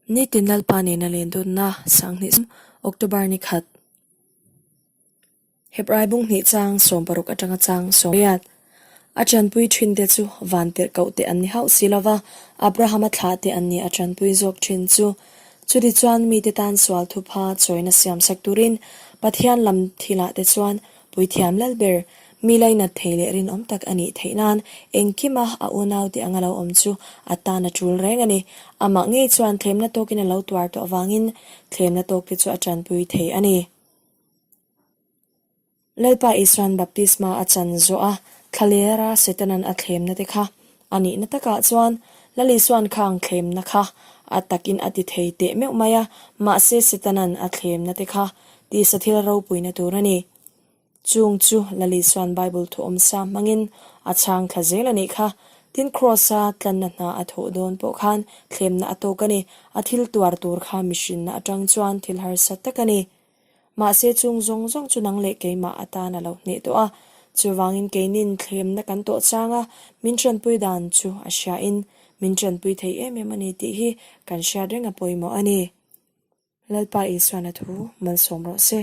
Nitin Lalpa nena len dunna Sanghnih October ni khat Hebrai bung hnih chang 60 atanga chang 80. A chanpui thin te chu van tirh koh te an ni hauh si lova, Abrahama thlah te an ni a chanpui zawk thin chu. Chuti chuan mite tan sual thupha chawina siam sak turin Pathian lam thilah te chuan Puithiam Lalber, mi lainat thei leh rinawm tak a nih theih nan engkima a unaute anga lo awm chu a tan a tul reng a ni. Amah ngei chuan thlemna tawkin a lo tuar tawh avangin thlemna tawkte chu a tanpui thei a ni. Lalpa Isuan baptisma a chan zawh a, thlalera Setanan a thlemna te kha a nihna takah chuan Lal Isuan khang thlemna kha a takin a ti thei teh meuh mai a, mahse Setanan a thlemna te kha tisa thil ropuina tur a ni. Chung chu Lal Isuan Bible thu awmsa hmangin a chhang thla zel a nih kha. Tin Kraws-a tlanna hna a thawh dawn pawh khan thlemna a tawk a ni, a thil tuar tur kha mihrinna atang chuan thil harsa tak a ni. Mahse chung zawng zawng chu nang leh keimah atan a lo hneh tawh a, chuvangin keinin thlemna kan tawh chang a, min tanpui dan chu a hriain min tanpui thei em em a ni tih hi kan hriat reng a pawimawh a ni. Lalpa Isuan a thu malsawm rawh se.